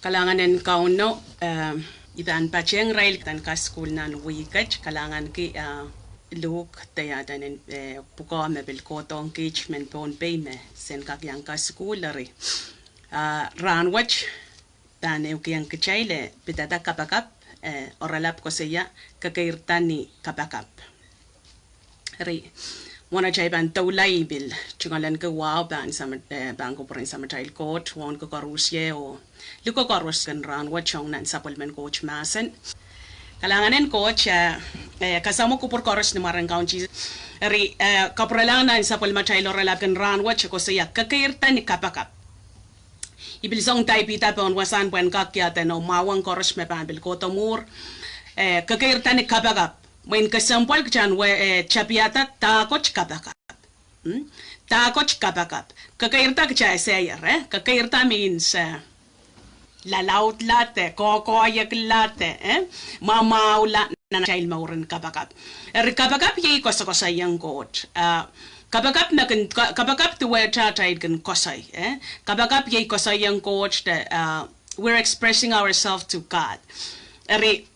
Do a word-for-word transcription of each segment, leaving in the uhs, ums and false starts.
Kalahngan en Kauno, eh, I pahn patehng irail me kasukuhl nan wihk et, kalahnganki, eh, Luhk de iaduwen, eh, pwukoa me pil kohdohng kiht mehn Pohnpei me sen kak iang kasukuhl eri. Ah, rahnwet pahn ehukihong kitail eh, pidada kapakap, eh, oaralap koasoia, kekeirda ni kapakap. Eri, mwohn atail pahn doula I pil tungoaleniki wahu pahn Sahm-, eh, pahn kupwuren Samatail Koht, wauneki koaros ie oh likou koaros kin rahnwet ong nan sapwellimen Koht mahsen. Kalahngan en Koht, eh, eh, kasamwo kupwur koaros ni mwaren Kaun Sises. Eri, eh, kapwuralahng nan sapwellimatail oaralap en rahnwet koasoia, kekeirda ni kapakap. I pil song taipida pohn wasahn pwehn kak iaduwen oh mwahuwong koaros me pahn pil kohdo mwuhr. Eh, kekeirda ni kapakap. Mwein kesempwal kitail en we, eh, tapiada dahkot kapakap. Hmm? Dahkot kapakap. Kekeirda kitail eseier, eh? Kekeirda means, eh, lalaudla de, kohkohiekla de, eh? Mwamwahula nan atail mouren kapakap. Eri kapakap iei koasokoasoiong Koht. Ah, kapakap me kin, ka-, kapakap duwehte atail kin koasoi, eh? Kapakap iei koasoiong Koht de, ah, we're expressing ourselves to God. Eri,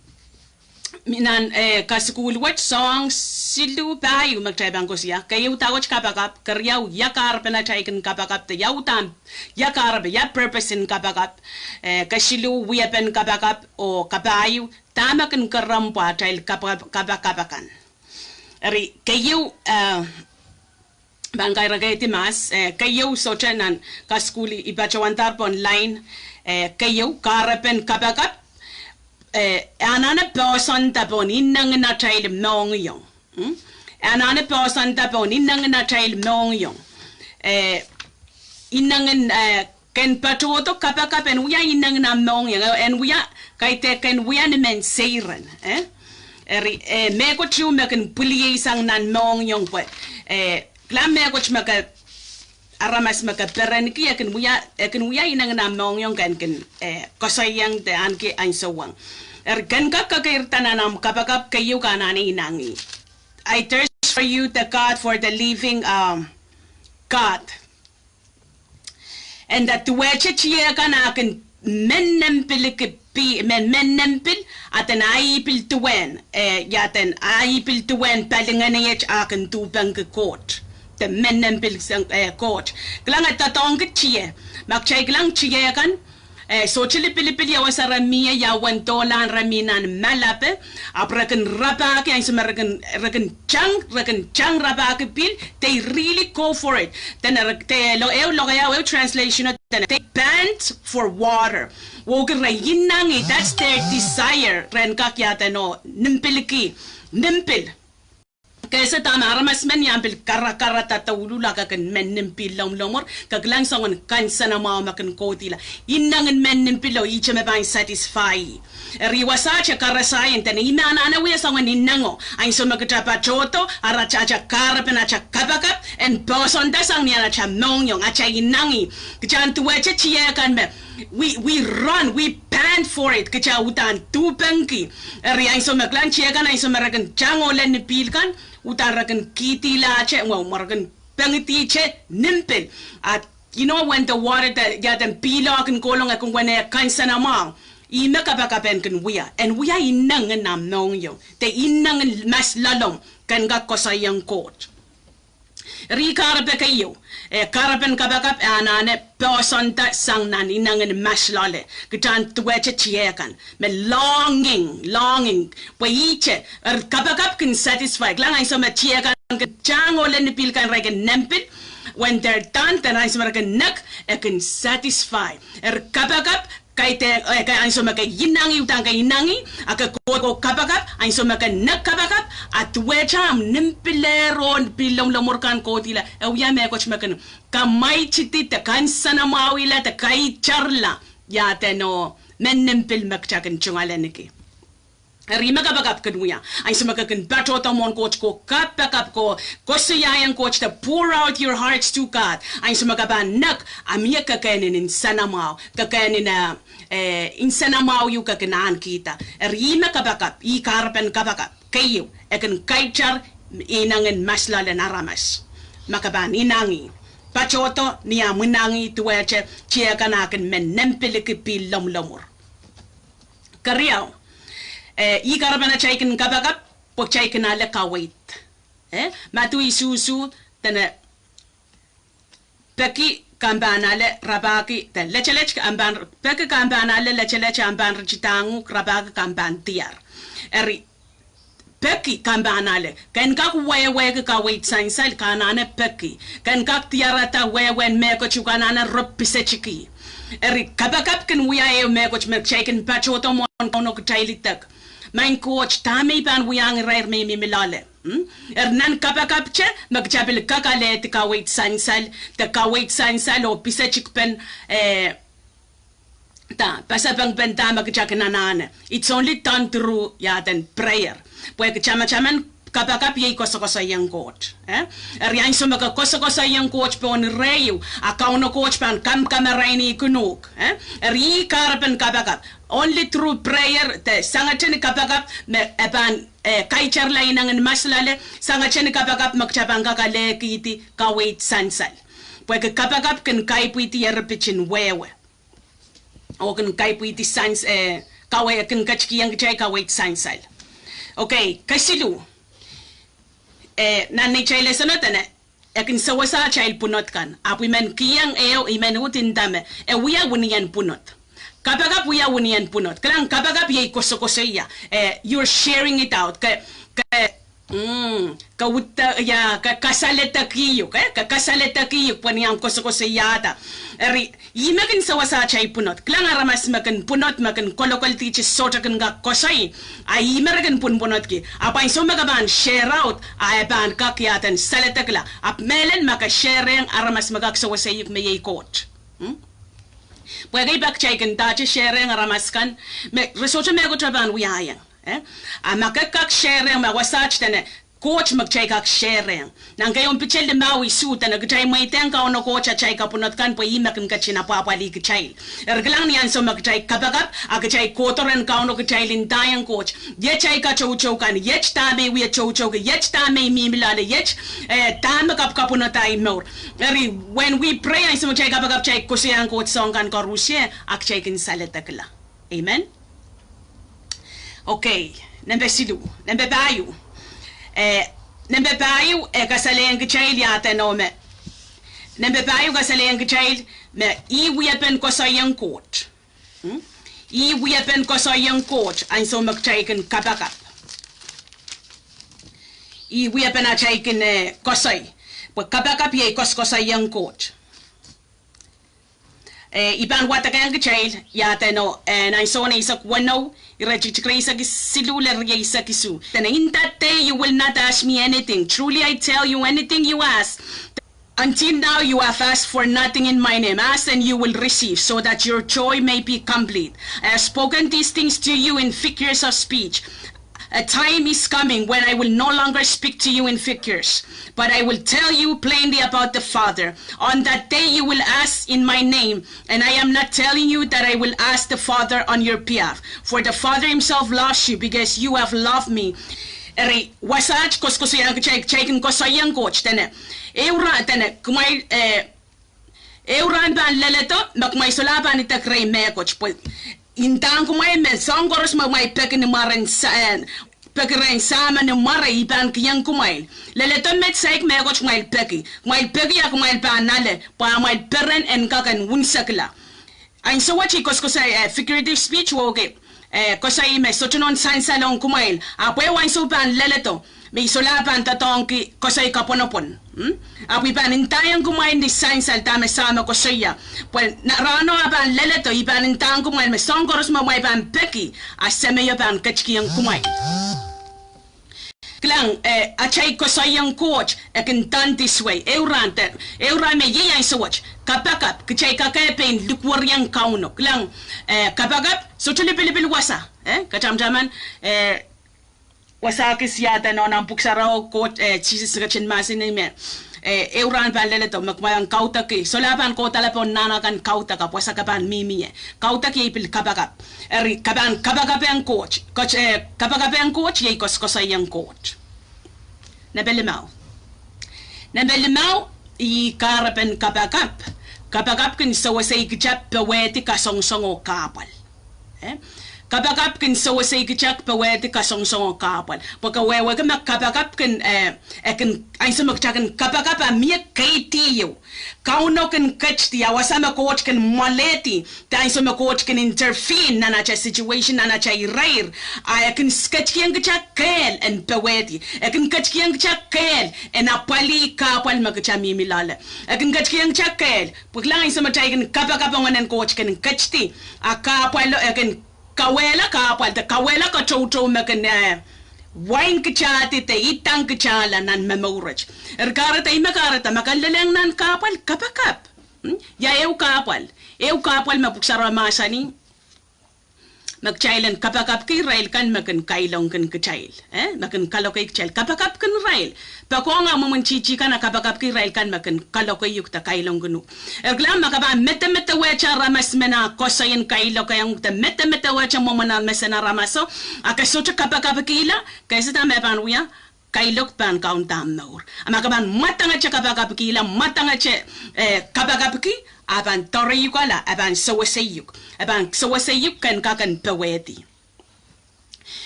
mi nan, eh, kasukuhl wet soahng siluh pahieu me kitail pahn koasoia, keieu dahkot kapakap, keriau ia kahrepen atail kin kapakap de ia uhdahn, ia kahrepe, ia purpose en kapakap, eh, kesiluh wiepen kapakap, oh kapahieu, dahme kin kerempwa atail kapa-, kapakap akan. Eri, keieu, eh, pahn kairkehdi mahs, eh, keieu sohte nan kasukuhl I patohwandahr pohn lain, eh, keieu kahrepen kapakap, eh, e anahne poahsoanda pohn inengen atail mohngiong. Hmm? E anahne poahsoanda pohn inengen atail mohngiong. Eh, inengen, eh, ken patohdo kapakap en wia inengen ahmw mohngiong, eh, en wia, kaidehn ken wia ni mehn seiren, eh? Eri, eh, mehkot ieu me kin pwilieisang nan mohngiong pwe, eh, kilang mehkot me ke aramas me ke perenki, e kin wia, e kin wia inengen ahmw mohngiong ken kin, eh, koasoiong de ahneki ansouweng. Eri ken kak kekeirda nan ahmw kapakap keieu ke anahne inangih. I thirst for you, the God, for the living, um, God. En duwehte tieh kan a kin mennempilki pi-, me-, mennempil, aden a ih pil duwen, eh, iaden a ih pil duwen palingehn iet a kin duhpengki Koht. De mennempil sang, eh, Koht. Kilang e doadoahngki tieh. Ma kitail kilang tieh kan, eh, sohte lipilipil ia wasa re mie, ia uwen dohlahn re mi nan malape, ahpw re kin rapahki, ansou me re kin, re kin tang, re kin tang rapahki pihl, they really go for it. Then re, de lo-, ehu lokaia, ehu translation, then they pant for water. Wehwehki re inangih, that's their desire, ren kak iaden oh, nimpilki, nimpil. Ke ese dahme aramas men iang pil karakarada douluhl a ke kin mennimpihl lomwlomwur, ke kilang soangen kansenamwahu me kin kohdihla. Inengen mennimpihl oh ihte me pahn satisfy. Eri wasaht e karasahieng dene ih me anahne wia soangen inengo. Ansou me kitail patohdo, ara atail kahrepen atail kapakap, en poahsoanda sang ni atail mohngiong, atail inangih. Kitail en duwehte tieh kan me, we, we run, we pant for it, kitail uhdahn duhpengki. Eri ansou me kilang tieh kan, ansou me re kin tang oh lel ni pihl kan, uhdahn re kin kihdihla atail, mwo, mwo re kin pengidihte nimpil. A, you know, when the water, de, iaden pihlo kin kohlong e kin wene kansenamwahu. Ih me kapakap en kin wia. En wia inengen ahmw mohngiong. De inengen mas loalomw ken kak koasoiong Koht. Eri kahrepe keieu, eh, kahrepen kapakap e anahne poahsoanda sang nan inengen mas loale. Kitail en duwehte tieh kan. Me longing, longing. Pwe ihte, eri kapakap kin satisfy. Kilang ansou me tieh kan kin tang oh lel ni pihl kan re kin nempil. When they're done, then ansou me re kin nek, e kin satisfy. Eri kapakap, kaidehn, eh, ke ansou me ke inangih, uhdahn ke inangih, a ke kohdo kapakap, ansou me ke nek kapakap, a duwehte ahmw nimpil oh pihl lomwlomwur kan kohdihla, e wia mehkot me kin kamwaitidi de kansenamwahwihla de kaitarla, iaden oh, mennimpihl me kitail kin tungoaleniki. Eri me kapakap kin wia. Ansou me ke kin patohdo mwohn Koht ko kapakap ko, koasoiaiong Koht de pour out your hearts to God. Ansou me ke pahn nek, a mie kekehn en nsenamwahu, kekehn en, eh, nsenamwahu ieu ke kin ahnikihda. Eri me kapakap, ih kahrepen kapakap. Keieu, e kin kaitar inengen mas loalen aramas. Ma ke pahn inangih. patohdo ni ah mwinangih duwehte tiahk kan ah kin men nempihliki pihl lomwlomwur. Keriau, eh, ih kahrepen atail kin kapakap, pwe kitail kin ale kaweid. Eh, Madiu isusu, dene peki kan pahn ale rapahki, de letelet kan pahn, peki kan pahn ale letelet kan pahn ritidahng uhk, rapahki kan pahn diar. Eri, peki kan pahn ale. Ke en kak wehwehki kaweid sansal, ke anahne peki. Ke en kak diarada wehwehn mehkot, ke anahne rop pisetiki. Eri kapakap kin wia ehu mehkot me kitail kin patohdo mwohn Kauno kitail idek. Maing Koht, dahme I pahn wiahiong irair me I mihmi loale. Hmm? Eri nan kapakapte me kitail pil kak alehdi kaweid sansal, de kaweid sansal oh pisetikpen, eh, da, pasapengpen dahme kitail kin anahne. It's only done through, ia, then prayer. Pwehki tamataman kapakap iei koasokoasoiong Koht. Eh? Eri ansou me ke koasokoasoiong Koht pohn ire ieu, a Kauno Koht pahn kamkamarainihkin uhk. Eh? Eri ih kahrepen kapakap. Only through prayer, de sangete ni kapakap, me e pahn, eh, kaitarla ineng en mas loale, sangete ni kapakap me kitail pahn kak alehkihdi kaweid sansal. Pwehki kapakap kin kaipwidi eripit en wehwe. Oh kin kaipwidi sans, eh, kaweid, kin ketikihong kitail kaweid sansal. Okay, kesiluh. Eh, nan neitail lesson o dene, e kin sewese atail pwunod kan. Ahpw I men kihong ehu, I men uhd nda me, e wia winien pwunod. Kapakap wia winien pwunod. Kilang, kapakap iei koasokoasoia. Eh, you're sharing it out. Ke, ke, mm, ke uhd, ia, ke kasaledekihuk, eh? Ke kasaledekihuk pwe ni omw koasokoasoiahda. Eri, ih me kin sewese atail pwunod. Kilang, aramas me kin pwunod, me kin kolokoldi, sohte kin kak koasoi. A ih me re kin pwunpwunodki. Ahpw ansou me ke pahn share out, a e pahn kak, ia then, saledekla. Ahpw mehlel ma ke sharehng aramas me kak seweseiuk me iei Koht. Hmm? Pwehki pak kitail kin dahte sharehng aramas kan, me re sohte mehkot re pahn wiahiong. Eh? A ma ke kak sharehng, ma wasaht dene, Koht me kitail kak sharehng. Nan keieun Piter limau isuh dene kitail mweidehng Kauno Koht atail kapwunod kan pwe ih me kin ketin apwahpwalih kitail. Eri kilang, ni ansou me kitail kapakap, a kitail kohdo rehn Kauno, kitail ndaiong Koht. Iet ei katoutou kan, iet dahme I wie toutouki, iet dahme I mihmi loale, iet, eh, dahme kapkapwunod ahi mour. Eri, when we pray, ansou me kitail kapakap, kitail koasoiong Koht soahng kan koaros, a kitail kin saledekla. Amen. Okay, nempe siluh, nempe pahieu. Eh, nempe pahieu, eh, kasalehiong kitail ia then o me. Nempe pahieu kasalehiong kitail me ih wiepen koasoiong Koht. Hmm? Ih wiepen koasoiong Koht, ansou me kitail kin kapakap. Ih wiepen atail kin, eh, koasoi. Pwe kapakap iei koasokoasoiong Koht. Eh, I pahn wadekehng kitail, ia then o, eh, nan Sohn eisek weneu, ire tikitik rieisek siluh lel rieisek isuh. Then in that day you will not ask me anything. Truly I tell you, anything you ask, until now you have asked for nothing in my name. Ask and you will receive, so that your joy may be complete. I have spoken these things to you in figures of speech. A time is coming when I will no longer speak to you in figures, but I will tell you plainly about the Father. On that day you will ask in my name, and I am not telling you that I will ask the Father on your behalf, for the Father himself loves you because you have loved me. Eri, wasaht koasokoasoiahng kitail, kitail kin koasoiong Koht, dene, ehu rahn, dene, kumwail, eh, ehu rahn pahn leledo, me kumwail solahr pahn idek rehi mehkot, pwe I ndahng kumwail me soahng koaros me kumwail peki ni mwaren sa-, eh, peki rehn Sahm ni mware, I pahn kihong kumwail. Leledo met, saik mehkot kumwail peki. Kumwail peki a kumwail pahn ale, pwe amwail peren en kak en unsekla. Ansou wet I koasokoasoi, eh, figurative speech, wehwehki, eh, koasoi me sohte nohn sansal ong kumwail. Ahpw ehu ansou pahn leledo, me I solahr pahn doadoahngki koasoi kapwonopwon. Hmm? Ahpw I pahn ndaiong kumwail ni sansal dahme Sahm koasoia. Pwe na-, rahno a pahn leledo, I pahn ndahng kumwail me soahng koaros me kumwail pahn peki, a Semeio pahn ketikihong kumwail. Kilang, eh, atail koasoiong Koht, e kin done this way. Ehu rahn, ehu rahn me iei ansou wet. Kapakap, kitail kak pein likwerihong Kauno. Kilang, eh, kapakap, sohte lipilipil wasa. Eh, ke tamataman, eh, wasa kis ia then o nan Pwuhk Sarawi, Koht, eh, Sises ketin mahsanih me, eh, ehu rahn pahn leledo, me kumwail en kaudok, solahr pahn kohdahla pohn nahna kan kaudok, ahpw wasa ke pahn mihmi ie. Kaudok iei pil kapakap. Eri, ke pahn kapakapehng Koht. Koht, eh, kapakapehng Koht iei koasokoasoiong Koht. Nempe limau. Nempe limau, Ih kahrepen kapakap. Kapakap kin sewesei kitail powehdi kasongosong oh kahpwal. Eh? Kapakap kin sewesei kitail powehdi kasongosong oh kahpwal. Pwe ke wehwehki me kapakap kin, eh, e kin, ansou me kitail kin kapakap a mie keidi ieu. Kauno kin ketidi, a wasa me Koht kin mwoalehdi, de ansou me Koht kin intervene nan atail situation, nan atail irair, a e kin ketikihong kitail kehl en powehdi. E kin ketikihong kitail kehl en apwalih kahpwal me kitail mihmi loale. E kin ketikihong kitail kehl, pwe kilang ansou me kitail kin kapakap, ongonen Koht kin ketidi, a kahpwalo, e kin kawehla kahpwal, de kawehla katoutou me kin, eh, wain kitaildi de idang kitailla nan momour wet. Eri kahrehda, ih me kahrehda, ma ke lelehng nan kahpwal, kapakap. Hmm? Ia ehu kahpwal. Ehu kahpwal me Pwuhk Sarawi mahsanih me kitail en kapakapki irail kan me kin kailongkin kitail. Eh? Me kin kaloke kitail. Kapakapkin irail. Poakohng ah mwomwen titi kan a kapakapki irail kan me kin kaloke uhk de kailongkin uhk. Eri kilang, ma ke pahn medemedewehte aramas men a koasoiong kailokehng uhk de medemedewehte mwomwen mesen aramaso, a ke sohte kapakapkihla, ke sehse me pahn wia, kailok pahn kaunda mour. A ma ke pahn mwadangete kapakapkihla, mwadangete, eh, kapakapki, a pahn doareiukala, a pahn sewesei uhk. A pahn sewesei uhk ken kak en powehdi.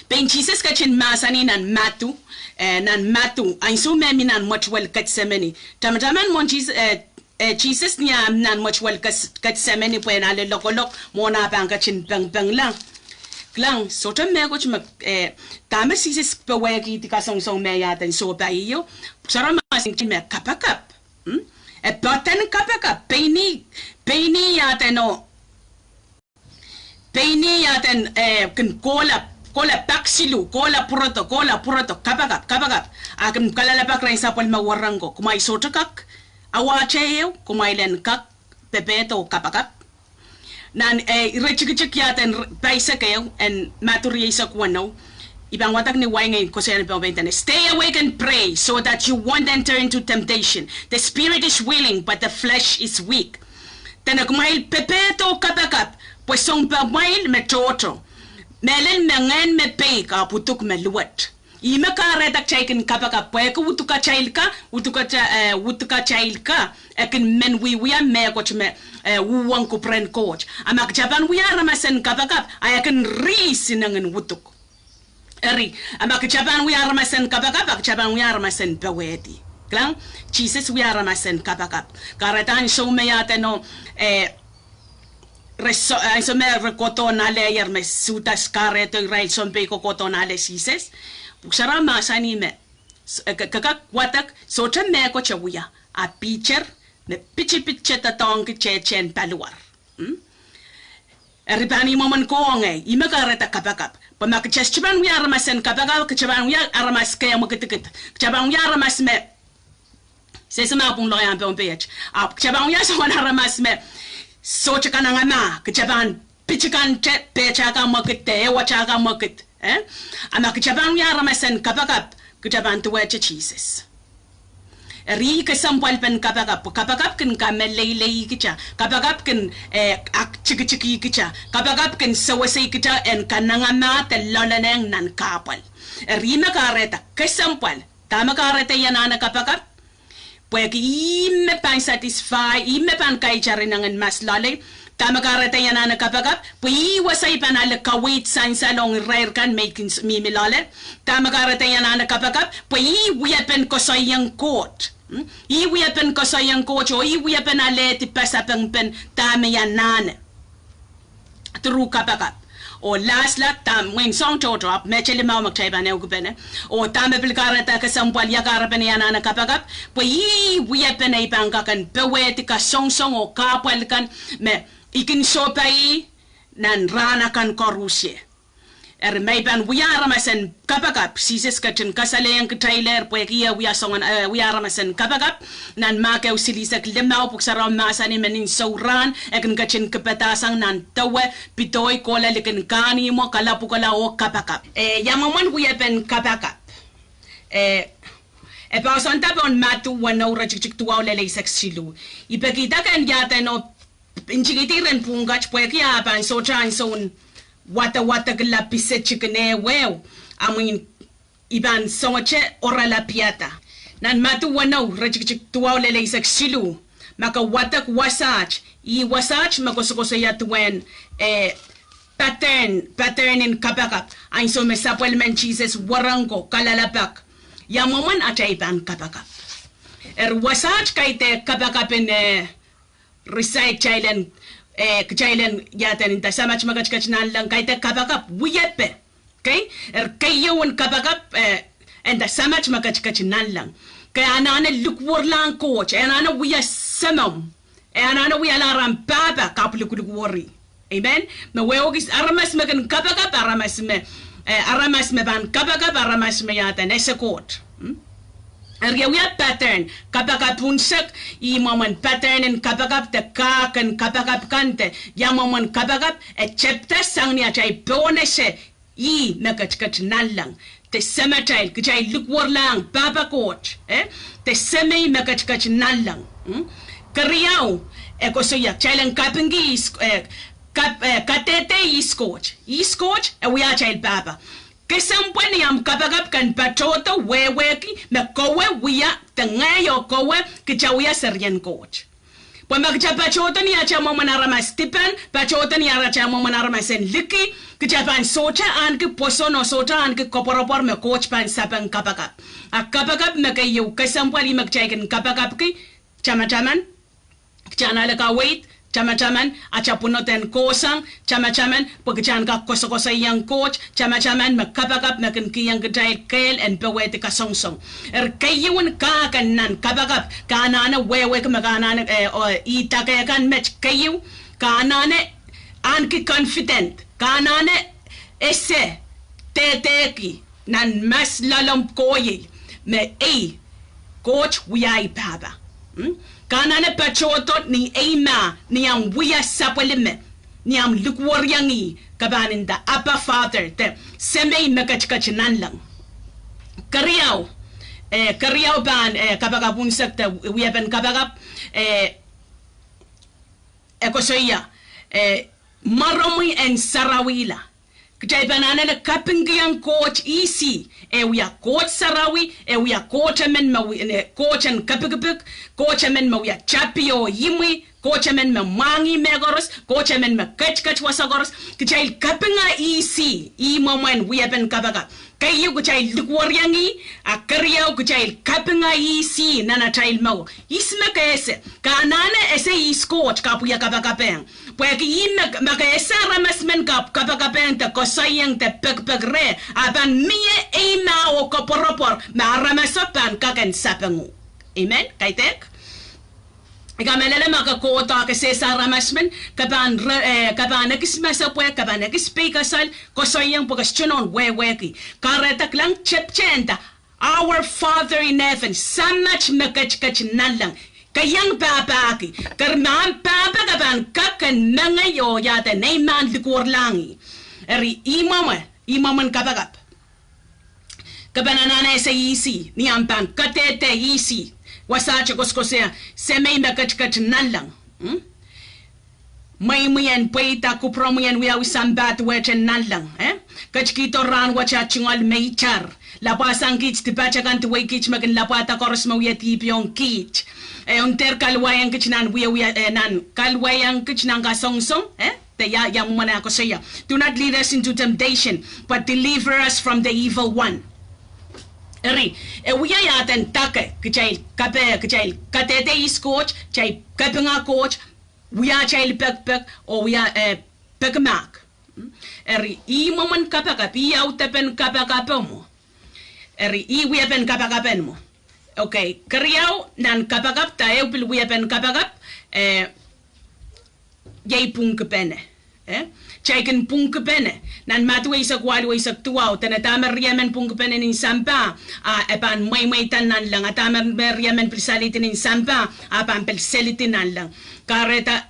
Pein Sises ketin mahsanih nan Madiu, eh, nan Madiu, ansou me mi nan mwetuwel Ketsemeni. Tamataman mwohn Sis-, eh, eh, Sises ni ah nan mwetuwel Kes-, Ketsemeni pwehn ale lokolok, mwohn ah pahn ketin pengpengla. Kilang, sohte mehkot me, eh, dahme Sises powehkihdi kasongosong me iaden sohpai ieu, Pwuhk Sarawi mahsanih me kapakap. Hmm? E poaden kapakap, pein ih, pein ih iaden oh pein ih iaden, eh, kin kohla, kohla pak siluh, kohla pwurodo, kohla pwurodo, kapakap, kapakap. A kin kalelapak rehn sapwellime wereng ko, kumwail sohte kak awahte ehu, kumwail en kak pepehdo kapakap. Nan, eh, iretikitik iaden r-, pahisek ehu en Madiu rieisek weneu, I pahn wadek ni wai ngehi koasoia ni pahn pein dene, stay awake and pray so that you won't enter into temptation. The spirit is willing, but the flesh is weak. Dene kumwail pepehdo kapakap, pwe sounpamwail me tohto. Mehlel me ngehn me peik ahpw uduk me luwet. Ih me kahrehda kitail kin kapakap, pwehki udukatail ka, udukata-, eh, udukatail ka, e kin men wiewia mehkot me, eh, uhwong kupwuren Koht. A ma kitail pahn wia aramas en kapakap, a e kin rihs inengin uduk. Eri, a ma kitail pahn wia aramas en kapakap, a kitail pahn wia aramas en powehdi. Kilang, Sises wia aramas en kapakap. Kahrehda ansou me iaden oh, eh, re so-, ansou me re kohdohn alehier me Sudas kahrehdo irail sounpei ko kohdohn ale Sises. Pwuhk Sarawi mahsanih me, s-, eh, ke, ke kak wadek, sohte mehkot e wia, a Piter me pitipitete doadoahngki tehtehn paliwar. Hmm? Eri pahn ih mwomwen kowe ngehi, ih me kahrehda kapakap. Pwe ma kitail sohte pahn wia aramas en kapakap, kitail pahn wia aramas kehmwe kitikit. Kitail pahn wia aramas me, sehse ma pwung loiahn Pohnpei et. Ahpw kitail pahn wia soangen aramas me sohte kanengamah, kitail pahn pitikante pehtail kan mwekid de ewatail kan mwekid. Eh? A ma kitail pahn wia aramas en kapakap, kitail pahn duwehte Sises. Eri kesempwalpen kapakap, pwe kapakap kin kameleilei kitail, kapakap kin, eh, aktikitikih kitail, kapakap kin sewesei kitail en kanengamah de loalehng nan kahpwal. Eri me kahrehda kesempwal, dahme kahrehda I anahne kapakap? Pwehki ih me pahn satisfy, ih me pahn kaidehn inengin mas loalei. Dahme kahrehda I anahne kapakap? Pwe ih wasa I pahn ale kaweid sansal ong irair kan me I kin s-, mihmi loale. Dahme kahrehda I anahne kapakap? Pwe ih wiepen koasoiong Koht. Hmm? Ih wiepen koasoiong Koht, oh ih wiepen alehdi pasapengpen dahme I anahne through kapakap. Oh lastla, dahme, mwein soang tohto, ahpw mehte limau me kitail pahn ehukipene. Oh dahme pil kahrehda kesempwal, ia kahrepen I anahne kapakap? Pwe ih wiepen ei pahn kak en powehdi kasongosong oh kahpwal kan me I kin sohpai nan rahn akan koaros. Eri ma I pahn wia aramas en kapakap, Sises ketin kasalehiong kitailehr pwehki e wia soangen, eh, wia aramas en kapakap. Nan Mahk ehu silihsek limau, Pwuhk Sarawi mahsanih me nin sohrahn e kin ketin kipadahsang nan dewe, pidoi, kohla likin kahnihmwo, kalapwukala oh kapakap. Eh, ia mwomwen wiepen kapakap? Eh, e poahsoanda pohn Madiu weneu, iretikitik duwau lel eisek siluh. I pekihda ke en iaden oh ntingihdi iren pwuhng kat pwehki a pahn sohte ansoun wadewadekla pise tikin ehu, amwin I pahn songete orala piada. Nan Madiu weneu, iretikitik duwau lel eisek siluh, ma ke wadek wasaht, ih wasaht me koasokoasoia duwen, eh, pattern, pattern en kapakap, ansou me sapwellimen Sises wahnpoaron ko kalelapak, ia mwomwen atail pahn kapakap. Eri wasaht kaidehk kapakap en, eh, recite kitail en, eh, kitail en iaden nda Samat me ketiket nanleng, kaidehk kapakap wiepe. Okay? Eri keieun kapakap, eh, nda Samat me ketiket nanleng. Ke anahne likwerlahng Koht, e anahne wia semomw, e anahne wiahla rahn pahpa ke ahpw likwerlahng ih. Amen. Me wehwehki aramas me kin kapakap, aramas me, eh, aramas me pahn kapakap, aramas me iaden ese Koht. Hmm? Eri e wia pattern, kapakap unsek, ih mwomwen pattern en kapakap de kak en kapakap kan de ia mwomwen kapakap, e tepda sang ni atail pohnese ih me ketiket nanleng. De Samatail, kitail likwerlahng Pahpa Koht, eh? De Semei me ketiket nanleng. Hmm? Keriau, e koasoia, kitail en kapingki ihs, eh, kap-, eh, kadehde ihs Koht. Ihs Koht, e wia atail pahpa. Kesempwal ni omw kapakap ken patohdo wehwehki me kowe wia de ngehi oh kowe kita wia serien Koht. Pwe ma kita patohdo ni atail mwomwen aramas dipan, patohdo ni atail mwomwen aramas en liki, kita pahn sohte ahneki pwoson oh sohte ahneki koapworopwor me Koht pahn sapeng kapakap. A kapakap me keieu kesempwal ih me kitail kin kapakapki, tamataman, kita en ale kaweid, tamataman, atail pwunod en kohsang, tamataman, pwe kita en kak koasokoasoiong Koht, tamataman me kapakap me kin kihong kitail kehl en powehdi kasongosong. Eri keieun kak en nan kapakap, ke anahne wehwehki me ke anahne, eh, oh, ih dake kan met keieu, ke anahne ahneki confident, ke anahne ese dehdehki nan mas loalomw koahiek me ei Koht wia ei pahpa. Hmm? Ke anahne patohdo ni eimah, ni omw wia sapwellime, ni omw likwerlahng ih, ke pahn nda Abba Father, de Semei me ketiket nanleng. Keriau, eh, keriau pahn, eh, kapakap unsek de wiepen kapakap, eh, e koasoia, eh, mwaromwi en sarawihla. Kitail pahn anahne kapingkihong Koht ihs ih, e wia Koht sarawi, e wia Koht emen me wi-, eh, Koht en kepikipik, Koht emen me wia tapi oh imwi, Koht emen me mwahngih mehkoaros, Koht emen me ketiket wasa koaros, kitail kapinga ihs ih, ih mwomwen wiepen kapakap. Keieu kitail likwerlahng ih, a keriau kitail kapinga ihs ih nan atail mour. Ihs me ke ese, ke anahne ese ihs Koht ke ahpw wia kapakapehng. Pwehki ih me, ma ke ese aramas men ke ahpw kapakapehng de koasoiong de pekipeki reh, a pahn mie eimah oh koapworopwor me aramaso pahn kak en sapeng uhk. Amen. Kaidehk? I kamehlele ma ke kohdo ke sehse aramas men, ke pahn re-, eh, ke pahn ekis masepwehk, ke pahn ekis peikasal, koasoiong pwe ke sohte nohn wehwehki. Kahrehda kilang tepda nda, Our Father in Heaven, Samat me ketiket nanleng. Ke iang pahpahki. Keri ma omw pahpa ke pahn kak en mengei oh iaden eimah en likwerlahng ih. Eri ih mwomwen, ih mwomwen kapakap. Ke pahn anahne ese ihs ih, ni omw pahn kadehde ihs ih. Wasaht e koasokoasoia, Semei me ketiket nanleng. Hmm? Mweimwi en pweida, kupwuromwi en wiawi sampah duwehte nanleng, eh? Ketikihdo rahnwet ah tungoal me itar. Lapwasang kiht dipat akan duwei kiht me kin lapwahda koaros me wie dihpiohng kiht. Eh, en dehr kahluwahiong kiht nan wiewia, eh, nan kahluwahiong kiht nan kasongosong, eh? De ia, ia mwomwen e koasoia. Do not lead us into temptation, but deliver us from the evil one. Eri, e wia iaden dake, kitail kape, kitail kadehde ihs Koht, kitail kapinga Koht, wia atail pekipek, oh wia, eh, peki mahk. Eri, ih mwomwen kapakap, ih audepen kapakap mwo. Eri, ih wiepen kapakap en mwo. Okay, keriau nan kapakap, da ehu pil wiepen kapakap, eh, iei pwungkipene. Eh? Kitail kin pwungkipene. Nan Madiu eisek waluh eisek duwau, dene dahme riemen pwungkipene nin sampah, a e pahn mweimweida nanleng, a dahme riemen pil salihdi nin sampah, a pahn pil selidi nanleng. Kahrehda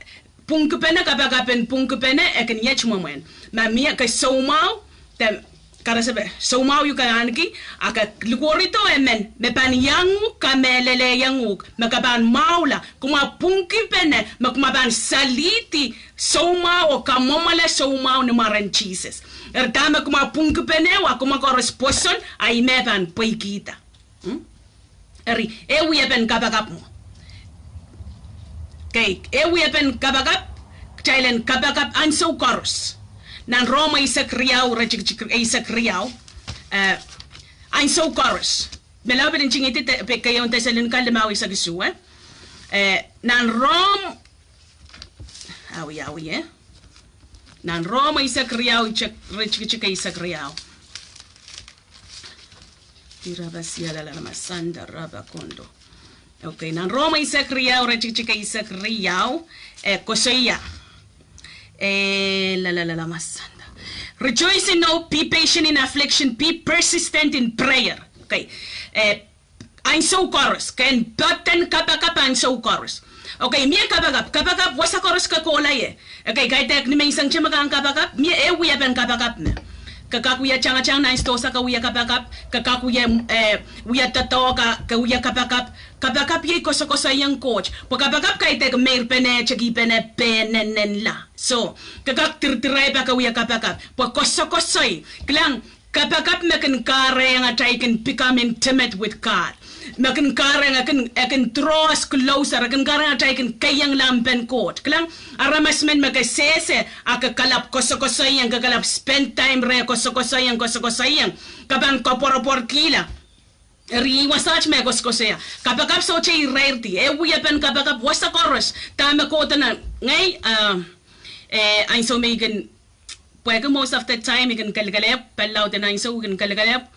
pwungkipene, kapakap en pwungkipene, e kin iet mwomwen. Ma mie ke soumwahu, de karasepe, soumwahu ieu ke ahneki, a ke likwerdo emen, me pahn iang uhk, kamehlelehiong uhk, me ke pahn mwahula, kumwa pwungkipene, me kumwa pahn salihdi soumwahu oh kamwomwala soumwahu ni mwaren Sises. Eri dahme kumwa pwungkipene, a kumwa koaros pwoson, a ih me pahn pweikihda. Hmm? Eri, eh wiepen kapakap mwo. Kei, eh wiepen kapakap, kitail en kapakap ansou koaros. Nan Rom eisek riau, iretikitik eisek riau, eh, ansou koaros. Me lao pil ntingihdi, keieun Tesalonika limau eisek isuh, eh. Eh, nan Rom, awi, awi, eh. Nan Rom eisek riau, iretikitik eisek riau. Diraba sialala masanda raba kondo. Okay, nan Rom eisek riau, iretikitik eisek riau, eh, koasoia. Eh, la, la, la, la, masanda. Rejoice in hope, be patient in affliction, be persistent in prayer. Okay. Eh, ansou koaros, ken patohwan kapakap ansou koaros. Okay, mie kapakap, kapakap wasa koaros ke kohla ie. Okay, kaidehk ni menseng te me ke en kapakap, mie eh wiepen kapakap me. Ke kak wia tangatang nan sidohsa ke wia kapakap, ke kak wia, eh, wia doadoahk ke wia kapakap. Kapakap iei koasokoasoaiong Koht. Pwe kapakap kaidehk meir pene, tekihpene, pene, nenla. So, ke kak dirdiraipa ke wia kapakap. Pwe koasokoasoi. Kilang, kapakap me kin kahrehiong atail kin become intimate with God. Me kin kahrehiong, e kin, e kin draw us closer, e kin kahrehiong atail kin keiong lampen Koht. Kilang, aramas men me ke sehse, a ke kalap koasokoasoiong, ke kalap spend time reh koasokoasoiong, koasokoasoiong. Ke pahn koapworopworkihla. Eri wasaht me koasokoasoia. Kapakap sohte irairdi. Eh wiepen kapakap wasa koaros. Dahme kohdo nan, ngehi, ah, eh, ansou me I kin pwehki most of the time I kin kelekelehpw, pali lauden ansou I kin kelekelehpw.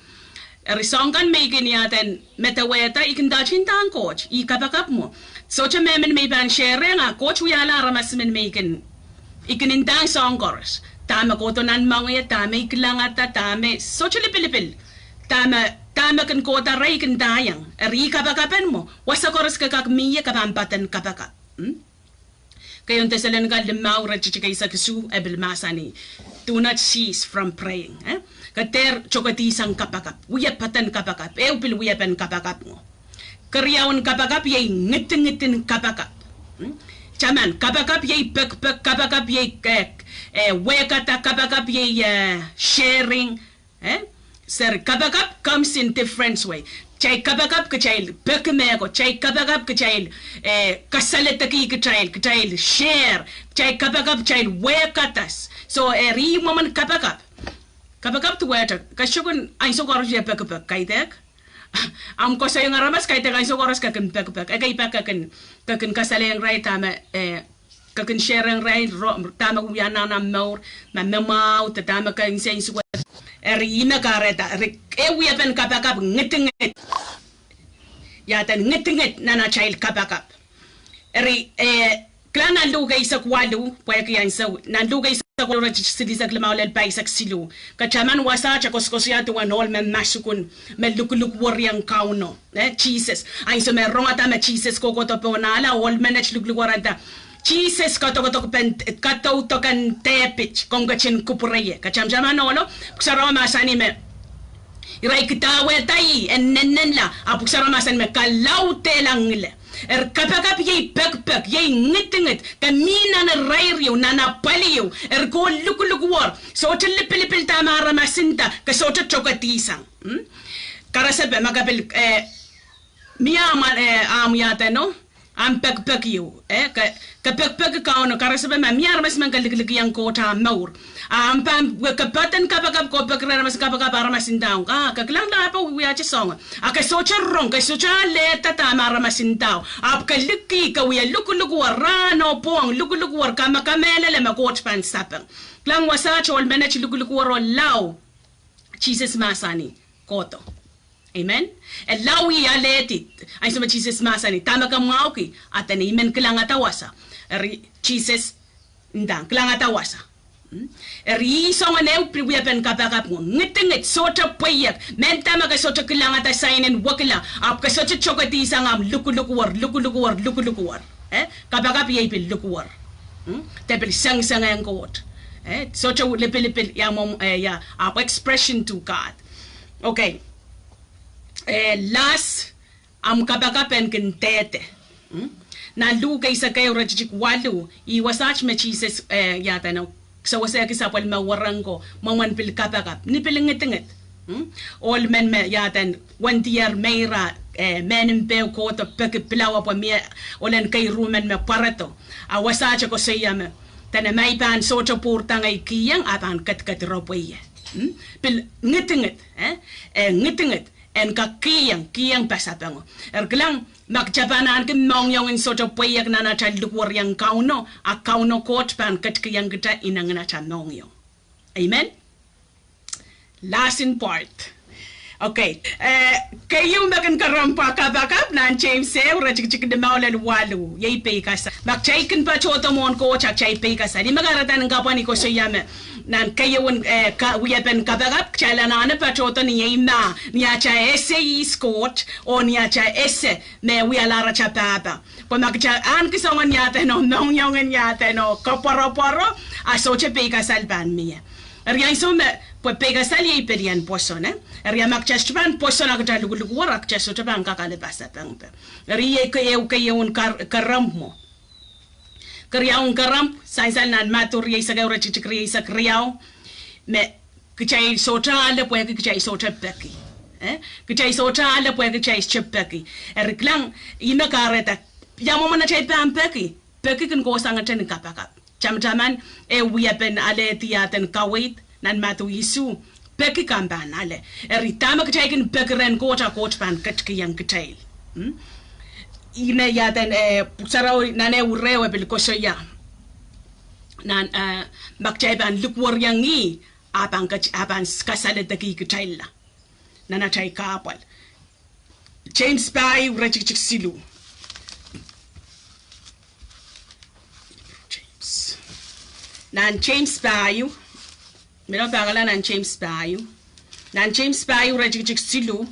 Eri soahng kan me I kin iaden medewehda, I kin ndahte ndahng Koht, I kapakap mwo. Sohte mehmen me I pahn sharehiong, a Koht wiahla aramas men me I kin, I kin ndahng soahng koaros. Dahme kohdo nan moangei, dahme I kilangada, dahme sohte lipilipil. Dahme, dahme kin kohdo reh I kin ndaiong. Eri I kapakap en mwo, wasa koaros ke kak mie ke pahn patohwan kapakap. Hmm? Keieun Tesalonika limau iretikitik eisek isuh e pil mahsanih, do not cease from praying, eh? Ke dehr tokedihsang kapakap, wia patohwan kapakap, ehu pil wiepen kapakap mwo. Keriaun kapakap iei ngidingidin kapakap. Hmm? Taman, kapakap iei pekipek, kapakap iei, eh, eh, wehkada, kapakap iei, eh, sharing, eh? Seri, kapakap comes in different way. Kitail kapakap kitail peki mehkot, kitail kapakap kitail, eh, kasaledekih kitail, kitail share, kitail kapakap kitail wehkada. So, eri mwomwen kapakap. Kapakap duwehte, ke sukun ansou koaros ie pekipek, kaidehk. Ahmw koasoiong aramas kaidehk ansou koaros ke kin pekipek. Ekei pak ke kin, ke kin kasalehiong irail dahme, eh, ke kin sharehiong irail, ro-, dahme wia nan ahmw mour, ma me mwahu, de dahme ke nsensuwed. Eri ih me kahrehda, eri eh wiepen kapakap ngidingid. Iaden ngidingid nan atail kapakap. Eri, eh, kilang nan Luk eisek waluh, pwehki ansou, nan Luk eisek waluh iretikitik silihsek limau lel pahisek siluh. Ke taman wasaht e koasokoasoia duwen ohl me masukun, me lukulukwerihong Kauno. Eh, Sises. Ansou me rongada me Sises kohkohdo pohn ale, ohl menet lukulukwer nda, Sises, kadokadok pen, kadaudoken Depit, komw ketin kupwure ie. Ke tamataman ohlo, pwuhk sarawi mahsanih me irail kidawehda ih en nennenla, a pwuhk sarawi mahsanih me kalaudehla ngile. Eri kapakap iei pekipek, iei ngidingid, ke mih nan irair ieu, nan apwalih ieu, eri ke lukulukwer, sohte lipilipil dahme aramas nda, ke sohte tokedihsang. Hmm? Karasepe ma ke pil, eh, mie ahmw, eh, ahmw iadeno, ahmw pekipek ieu, eh, ke, ke pekipeki Kauno, karasepe ma mie aramas men ke likilikiong Koht ahmw mour. Ahmw pahn, we ke patohwan kapakap, ke peki rehn aramas kapakap, aramas ndahng, ah, ke kilang dahme wiawi soangen. A ke sohte rong, ke sohte alehda dahme aramas ndahng. Ahpw ke likih, ke wie lukulukwer, rahn oh pwong, lukulukwer, kamakamehlele me Koht pahn sapeng. Kilang wasaht ohl menet lukulukwer oh lao. Sises mahsanih, kohdo. Amen. E lao ih alehdi, ansou me Sises mahsanih, dahme ke mwahuki, a dene I men kilangada wasa. Eri Sises ndahng, kilangada wasa. Hmm? Eri ih soangen ehu pil wiepen kapakap mwo. Ngidingid, sohte pweiek, mehnda ma ke sohte kilangada sainen wekila, ahpw ke sohte tokedihsang ahmw lukulukwer, lukulukwer, lukulukwer. Eh? Kapakap iei pil lukuwer. Hmm? De pil sengisengehng Koht. Eh? Sohte lipilipil, ia mwomw, eh, ia, ahpw expression to God. Okay. Eh, las, ahmw kapakap en kin dehde. Hmm? Nan Luk eisek ehu iretikitik waluh, ih wasaht me Sises, eh, iadeno, sewesehki sapwellime wereng ko, mwomwen pil kapakap. Ni pil ngidingid. Hmm? Ohl men me iaden wendier meira, eh, mehn mpe kohdo peki pilawa pwe mie ohlen keiru men me pwarodo. A wasaht e koasoia me, dene ma I pahn sohte pwurda ngehi kiheng, a pahn kedked ropwe ie. Hmm? Pil ngidingid, eh? Eh, ngidingid, en kak kiheng, kiheng pasapengo. Eri kilang, ma kitail pahn ahneki mohngiong en sohte pweiek nan atail likwerihong Kauno, a Kauno Koht pahn ketikihong kitail inengin atail mohngiong. Amen. Last in part. Okay. Eh, keieu me kin kerempwa kapakap nan James ehu iretikitik limau lel waluh, iei peikasal. Ma kitail kin patohdo mwohn Koht a kitail peikasal. Ih me kahrehda ni kapwa ni koasoia me nan keieun, eh, ka, wiepen kapakap, kitail anahne patohdo ni ei mah, ni atail ese ihs Koht, oh ni atail ese me wialahr atail pahpa. Pwe ma kitail ahneki soangen iaden oh mohngiong en iaden oh koapworopworo, a sohte peikasal pahn mie. Eri ansou me, pwe peikasal iei pelien pwoson, eh? Eri a ma kitail sohte pahn pwoson a kitail lukuluk wor, a kitail sohte pahn kak ale pasapengpe. Eri iei ke, ehu keieun kar, kerempw mwo. Keriaun kerempw, sansal nan Madiu rieisek ehu iretikitik rieisek riau, me kitail sohte ale pwehki kitail sohte peki. Eh? Kitail sohte ale pwehki kitail sohte peki. Eri kilang, ih me kahrehda, ia mwomwen atail pahn peki, peki kin kohsang ete ni kapakap. Tamataman, eh, wiepen alehdi iaden kaweid nan Madiu isuh, peki kan pahn ale. Eri dahme kitail kin peki rehn Koht a Koht pahn ketikihong kitail. Hmm? Ih me iaden, eh, Pwuhk Sarawi nan ehu ire e pil koasoia, nan, eh, ma kitail pahn likwerihong ih, a pahn ket, a pahn kasaledekih kitailla nan atail kahpwal. James pahieu iretikitik siluh. James. Nan James pahieu, milo pahkala nan James pahieu. Nan James pahieu iretikitik siluh.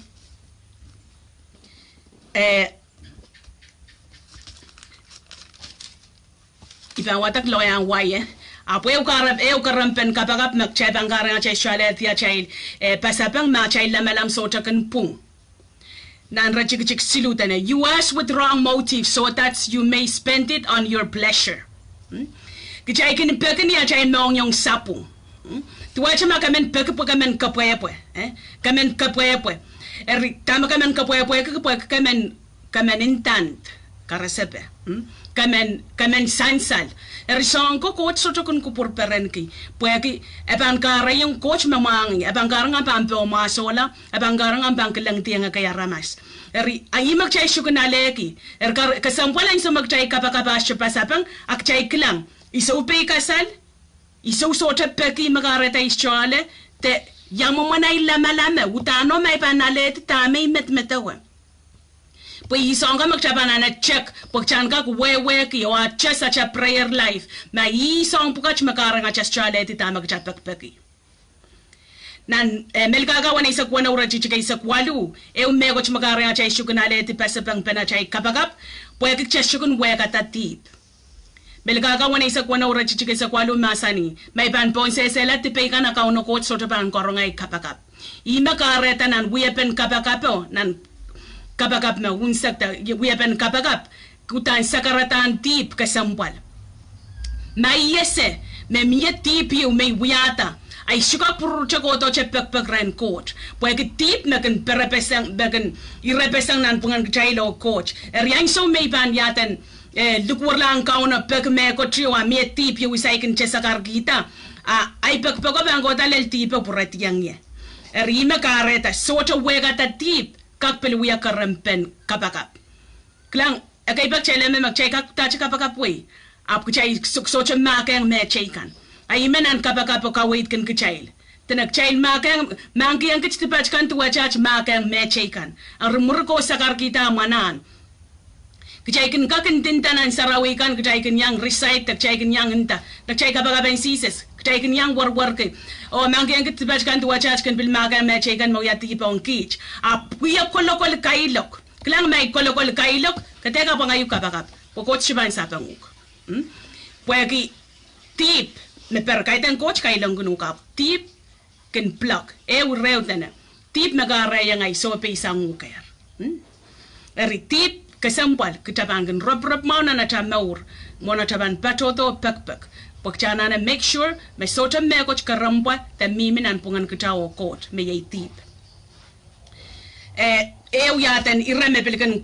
Eh, I pahn wadek loiahn wai, eh. Ahpw ehu kare, ehu kerempw en kapakap me kitail pahn kahrehiong atail sohte alehdi atail, eh, pasapeng ma atail lamalam sohte kin pwung. Nan iretikitik siluh dene, you ask with wrong motive so that you may spend it on your pleasure. Hmm? Kitail kin peki ni atail mohngiong sapwung. Hmm? Duwehte ma ke men peki pwe ke men kepwehpwe, eh? Ke men kepwehpwe. Eri, dahme ke men kepwehpwehki, pwe ke men, ke men indand, karasepe. Hmm? Ke men, ke men sansal. Eri soahng ko Koht sohte kin kupwur perenki. Pwehki, e pahn kahrehiong Koht me mwahngih, e pahn kahrehiong ahmw pahn poh mwahsohla, e pahn kahrehiong ahmw pahn kilengdiong ekei aramas. Eri, a ih me kitail sohte kin alehki. Eri kar, kesempwal ansou me kitail kapakap atail pasapeng, a kitail kilang, I sou peikasal, I sou sohte peki me kahrehda I sohte ale, de ia mwomwen ahi lamalam me, udahn me I pahn alehdi dahme I medemedewe. Pwe ih soahng kan me kitail pahn anahne check, pwe kitail en kak wehwehki oh adjust atail prayer life. Ma ih soahng pwukat me kahrehiong atail sohte alehdi dahme kitail pekipeki. Nan, eh, Melkahka weneisek weneu iretikitik eisek waluh, ehu mehkot me kahrehiong atail sohte kin alehdi pasapengpen atail kapakap, pwehki kitail sohte kin wehkada dihp. Melkahka weneisek weneu iretikitik eisek waluh mahsanih, ma I pahn pohnsehsehla dipei kan a Kauno Koht sohte pahn karonge ahi kapakap. Ih me kahrehda nan wiepen kapakapo, nan kapakap me unsek de wiepen kapakap, udahn sakaradahn dihp kesempwal. Ma I ese me mie dihp ieu me I wiahda, ahi sohte kak pwururte kohdohte pekipek rehn Koht. Pwehki dihp me kin perepeseng, me kin irepeseng nanpwungen kitail oh Koht. Eri ansou me I pahn iaden, eh, likwerlahng Kauno peki mehkot ieu a mie dihp ieu I saikinte sakarkihda, a ahi pekipeko pahn kohda lel dihpo pwurediong ie. Eri ih me kahrehda sohte wehkada dihp kak pil wia kerempwen kapakap. Kilang, ekei pak kitail me, me kitail kak dahte kapakap wei, ahpw kitail so, sohte mahkehng mehteikan. A ih me nan kapakap o kaweidkin kitail. Dene kitail mahkehng, mahkikihong kit dipat kan duwehte mahkehng mehteikan. Eri mwuri ko sakarkihda mwanahn, kitail kin kak ndinda nan sarawi kan, kitail kin iang recite, kitail kin iang nda, kitail kapakapen Sises, kitail kin iang werwerki. Oh mahkikihong kit dipat kan duwehte kin pil mahkehng mehteikan me wia dihp ong kiht. Ahpw wie kolokol kailok. Kilang, ma I kolokol kailok, ke dehr kapwangaiuk kapakap, pwe Koht sohte pahn sapeng uhk. Hmm? Pwehki dihp me per, kaidehn Koht kailongkin uhk, ahpw dihp kin block. Ehu ire dene, dihp me kahrehiong ahi sohpeisang uhk ehr. Hmm? Eri dihp kesempwal kitail pahn kin roporop mwahu nan atail mour, mwohn atail pahn patohdo pekipek. Pwe kitail anahne make sure me sohte mehkot kerempwa de mihmi nanpwungen kitail oh Koht me iei dihp. Eh, ehu iaden ire me pil kin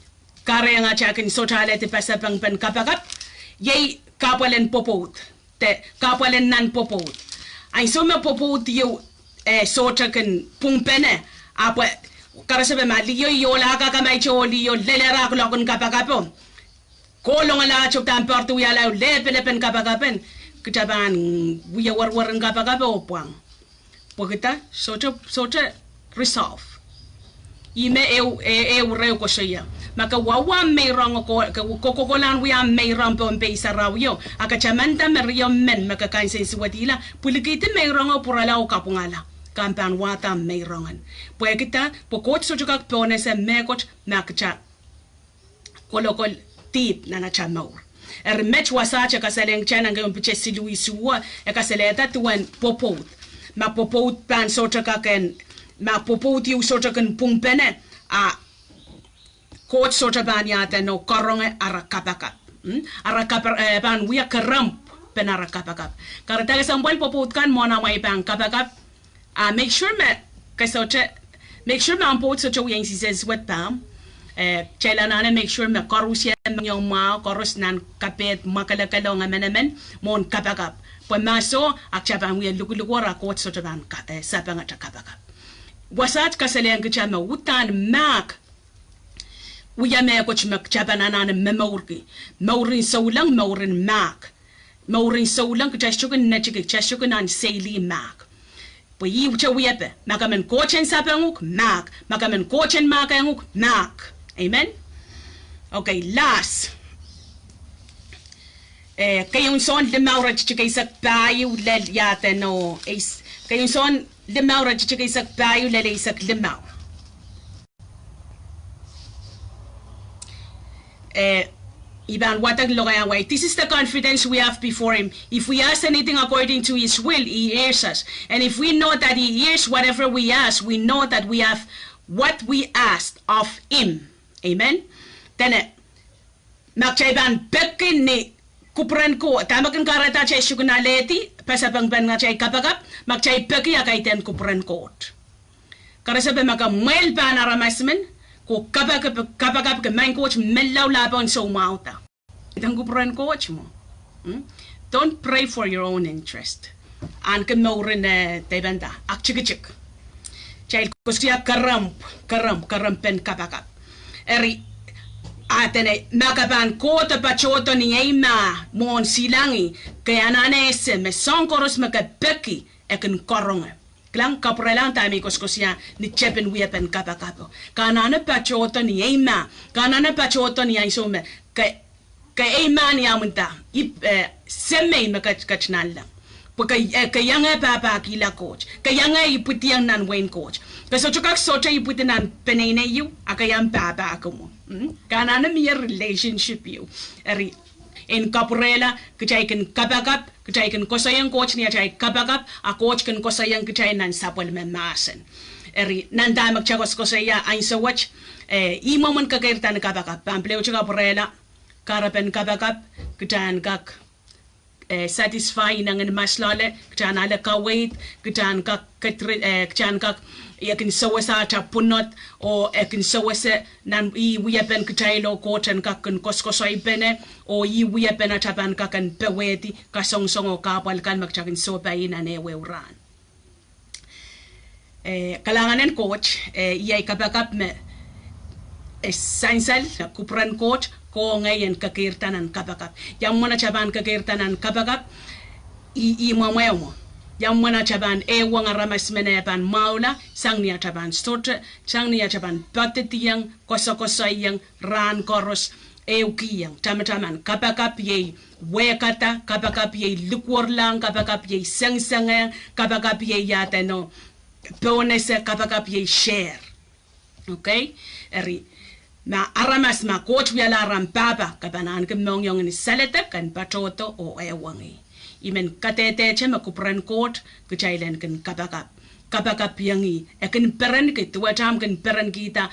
kahrehiong atail kin sohte alehdi pasapengpen kapakap, iei kahpwal en pwopwoud, de kahpwal en nan pwopwoud. Ansou me pwopwoud ieu, eh, sohte kin pwungpene, ahpw karasepe ma liho iola kak, ma ite oh liho lelehra kuloak en kapakapo, kolong ala chok dahme pahn wiahla lehpelepen kapakapen, kitail pahn wia werwer en kapakap oh pwang. Pwehki dah? Sohte, sohte resolve. Ih me ehu, eh, ehu ire koasoia. Ma ke wauwia meirongo ko, ke, ke kokolahn wia meirong pohn pei sarawio, a ke tamanda me rio men me ke kansensuwedihla, pwilikihdi meirongo pwurala oh kapwungala, ke pahn wahda meirongen. Pwehki dah? Pwe Koht sohte kak pohnese mehkot ma kitail kolokol dihp nan atail mour. Eri met wasaht e kasalehng kitail nan keieun pwuhk siluh isuh, e kasalehda duwen pwopwoud. Ma pwopwoud pahn sohte kak en, ma pwopwoud ieu sohte kin pwungpene, a Koht sohte pahn iaden oh karonge ara kapakap. Mm? Ara kap, eh, pahn wia kerempw pen ara kapakap. Kahrehda kesempwal pwopwoud kan mwohn amwail pahn kapakap, a make sure me ke sohte, make sure me ahmw pwoud sohte wia insensuwed pahmw. Eh, kitail anahne make sure me koarusie mohngiong mwahu, koaros nan kapehd mwakelekel ong emenemen mwohn kapakap. Pwe ma soh, a kitail pahn wia lukuluk wor a Koht sohte pahn ka, eh, sapengete kapakap. Wasaht kasalehng kitail me uhdahn mahk wia mehkot me kitail pahn anahne momourki. Mouren souleng, mouren mahk. Mouren souleng kitail sohte kin netiki, kitail sohte kin anseilih mahk. Pwe ihte wiepe, ma ke men Koht en sapenguk, mahk. Ma ke men Koht en mahkenuk, mahk. Amen? Okay, las. Eh, keieun Sohn limau iretikitik eisek pahieu lel iaden oh, eis-, keieun Sohn limau iretikitik eisek pahieu lel eisek limau. Eh, I pahn wadek lokaiahn wai. This is the confidence we have before him. If we ask anything according to his will, he hears us. And if we know that he hears whatever we ask, we know that we have what we asked of him. Amen. Dene, ma kitail pahn peki ni kupwuren Koht, dahme kin kahrehda kitail sohte kin alehdi pasapengpen atail kapakap, ma kitail peki a kaidehn kupwuren Koht. Karasepe ma ke mwehl pahn aramas men, ke kapakap, kapakap ke maing Koht menlau lahpo en soumwahuda. Eden kupwuren Koht mwo. Hmm? Don't pray for your own interest. Ahneki mouren, eh, dependa, aktikitik. Kitail koasoia kerempw, kerempw, kerempw pen kapakap. Eri, a dene, ma ke pahn kohdo patohdo ni eimah mwohn silangih, ke anahne ese me soahng koaros me ke peki, e kin karonge. Kilang, kapwurelahng dahme I koasoakoasoia ni tepin wiepen kapakapo. Ke anahne patohdo ni eimah, ke anahne patohdo ni ansou me ke, ke eimah ni amwinda, ip, eh, semei me ket, ket nanleng. Pwe ke, eh, ke iang pahpahkihla Koht. Ke iang ipwidiong nan wehin Koht. Ke sohte kak sohte ipwidi nan peneinei ieu, a ke iang pahpahki mwo. Mm? Ke anahne mie relationship ieu. Eri, en kapwurehla, kitail kin kapakap, kitail kin koasoiong Koht ni atail kapakap, a Koht kin koasoiong kitail nan sapwellime mahsen. Eri, nan dahme kitail koasokoasoia ansou wet, eh, ih mwomwen kekeirda ni kapakap, pahn pil wet kapwurehla, kahrepen kapakap, kitail en kak, eh, satisfy inengen mas loale, kitail en ale kaweid, kitail en kak ketre, eh, kitail en kak, e kin sewese atail pwunod, oh e kin sewese nan ih wiepen kitail oh Koht en kak kin koasokoasoipene, oh ih wiepen atail pahn kak en powehdi kasongosong oh kahpwal kan me kitail kin sohpai nan ehuehu rahn. Eh, kalahngan en Koht, eh, iei kapakap me, eh, sansal, kupwuren Koht, koh ngehi en kekeirda nan kapakap. Ia mwomwen atail pahn kekeirda nan kapakap, ih, ih mwomwen mwo. Ia mwomwen atail pahn ehuong aramas men e pahn mwahula, sang ni atail pahn sohte, sang ni atail pahn poadidiong, koasokoasoiong, rahn koaros, ehukihong, tamataman, kapakap iei wehkada, kapakap iei likwerlahng, kapakap iei sengisengehng, kapakap iei iadeno, pohnese, kapakap iei share. Okay? Eri, ma aramas ma Koht wiahla aramas pahpa, ke pahn ahneki mohngiong en saledek, en patohdo, oh ehuong ih. I men kadehdehte me kupwuren Koht, kitail en kin kapakap. Kapakapiong ih, e kin perenki, duwehte ahmw kin perenkihda,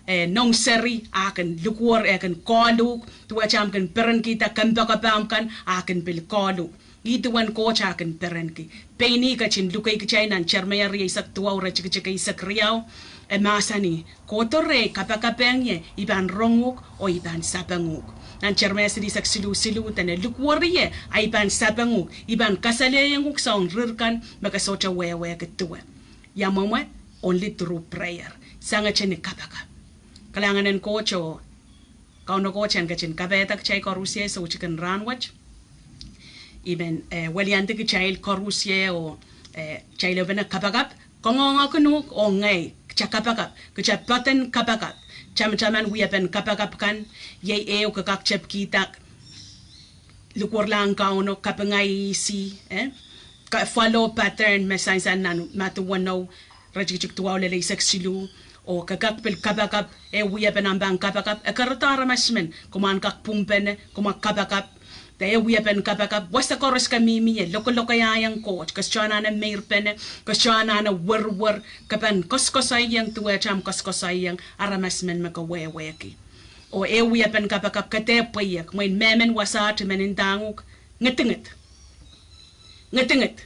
eh, nohn seri, a kin likwerih, eh, kin kaluhk, duwehte ahmw kin perenkihda kompoakepahmw kan, a kin pil kaluhk. Ih duwen Koht a kin perenki. Pein ih ketin luke kitail nan Seremaia rieisek duwau iretikitik eisek riau. E mahsanih, kohdo rehi, kapakapehng ie, I pahn rong uhk, oh I pahn sapeng uhk. Nan Seremaia silihsek siluh siluh, dene likwerih ie, a I pahn sapeng uhk, I pahn kasalehiong uhk soahng rir kan me ke sohte wehwehki duwe. Ia mwomwe? Only through prayer. Sangete ni kapakap. Kalahngan en Koht oh Kauno Koht en ketin kapaiada kitail koarusie soutik en rahn wet. I men, eh, weliandi kitail koarusie oh, eh, kitail ehupene kapakap, koangoange kin uhk oh ngehi, kita kapakap, kita poaden kapakap, tamataman wiepen kapakap kan, iei ehu ke kak tepkihda likwerlahng Kauno, kapinga ihs ih, eh? Ka-, follow pattern me sansal nan Madiu weneu, iretikitik duwau lel eisek siluh, oh ke kak pil kapakap, eh, wiepen ahmw pahn kapakap, e kerodo aramas men, komw en kak pwungpene, komw kapakap, de eh wiepen kapakap, wasa koaros ke mihmi ie, lokolokaiahiong Koht, ke sohte anahne meirpene, ke sohte anahne werwer, ke pahn koasoakoasoaiong duwehte ahmw koasoakoasoaiong aramas men me ke wehwehki. Oh eh wiepen kapakap ke dehr pweiek, mwein mehmen wasaht I men ndahng uhk, ngidingid. Ngidingid.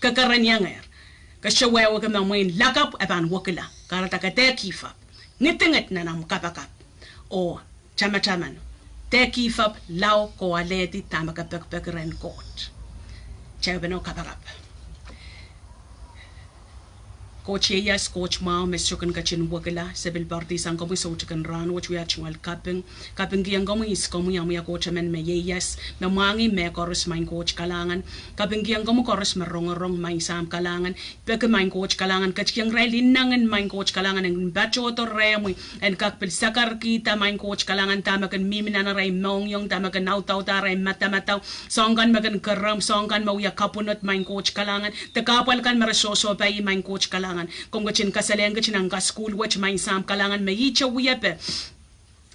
Ke kereniengehr. Ke sohte wehwehki me mwein lakapw e pahn wekila. Kahrehda ke dehr give up. Ngidingid nan ahmw kapakap. Oh tamataman, dehr give up, lao ke alehdi dahme ke pekipeki rehn Koht. Kitail ehupene kapakap. Koht ieias, Koht mwahu me sohte kin ketin wekila, se pil poaridi sang komwi soutik en rahn wet, wia tungoal kaping, kapingkihong komwi, ihs komwi, amw wia Koht emen me ieias, me mwahngih mehkoaros, Maing Koht kalahngan. Kapingkihong komwi koaros me rongorong, Maing Sahm kalahngan. Peki, Maing Koht kalahngan, ketikihong irail inengin, Maing Koht kalahngan, en patohdo rehmwi, en kak pil sakarkihda, Maing Koht kalahngan, dahme kin mihmi nan arail mohngiong, dahme kin audauda arail madamadau, soahng kan me kin kerempw, soahng kan me wia kapwunod, Maing Koht kalahngan, de kahpwal kan me re sohsohpai, Maing Koht kalahngan. Komw ketin kasalehiong kitail nan kasukuhl wet, Maing Sahm kalahngan, me ihte wiepe,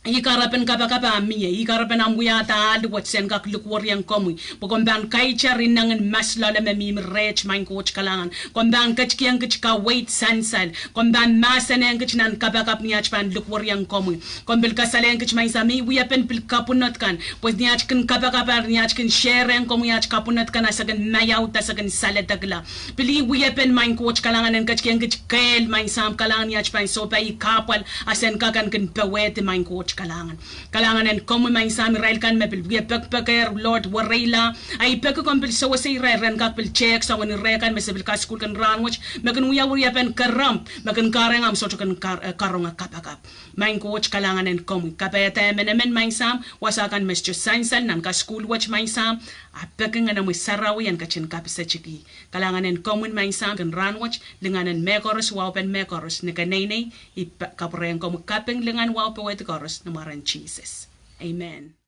ih kahrepen kapakap a mie, ih kahrepen ahmw wiahda ahl wet sen kak likwerihong komwi, pwe komw pahn kaitar inengin mas loale me mihmi reht, Maing Koht kalahngan. Komw pahn ketikihong kitail kaweid sansal, komw pahn mahsanihong kitail nan kapakap ni at pahn likwerihong komwi. Komw pil kasalehiong kitail, Maing Sahm, ih wiepen pil kapwunod kan, pwe ni at kin kapakap, ni at kin sharehiong komwi at kapwunod kan, a se kin maiauda, se kin saledekla. Pil ih wiepen, Maing Koht kalahngan, en ketikihong kitail kehl, Maing Sahm kalahngan, ni at pahn sohpai ih kahpwal, a sen kak en kin powehdi, Maing Koht kalahngan. Kalahngan en komwi, Maing Sahm, irail kan me pil wie pekpekehr, Lord, wereila, a I peki komw pil sewese irail ren kak pil tehk soangen ire kan me se pil kasukuhlki en rahn wet, me kin wia wiepen kerempw, me kin kahrehiong ahmw sohte kin kar-, eh, karonge kapakap. Maing Koht kalahngan en komwi, kapaiada emenemen, Maing Sahm, wasa kan me sohte sansal nan kasukuhl wet, Maing Sahm, a peki Ngenomwi Sarawi en ketin kapisetiki. Kalahngan en komwi, Maing Sahm, kin rahn wet, lingan en mehkoaros, wahupen mehkoaros, ni keneinei, I pa-, kapwurehiong komwi kaping, lingan, wahu, powehdi koaros, ni mwaren Sises. Amen.